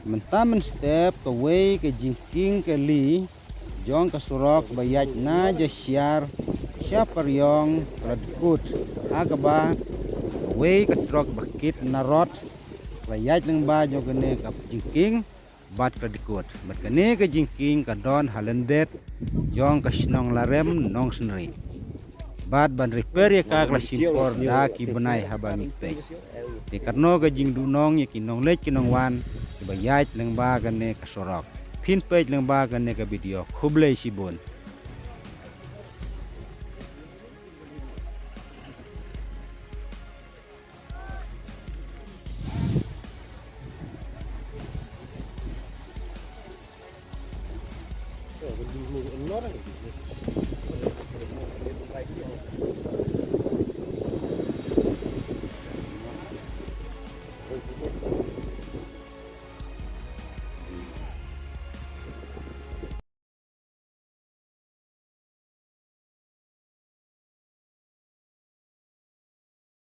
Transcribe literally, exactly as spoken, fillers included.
Mynta mynstep kawei ka jingkieng kali jong ka surok ba ïaid na Jashiar sha Pariong ka la dkut, ha kaba kawei ka trok ba kit na rot ka la ïaid lyngba jong kane ka jingkieng bad ka la dkut. Bad kane ka jingkieng ka don ha lyndet jong ka shnong Larem Nongsynri. Bad ban repair ïa ka ka la shim por da ki bnai haba ngi peit. Te katno ka jingduhnong ïa ki nongleit ki nongwan kiba ïaid lyngba kane ka surok. Phin peit lyngba kane ka video. Khublei shibun.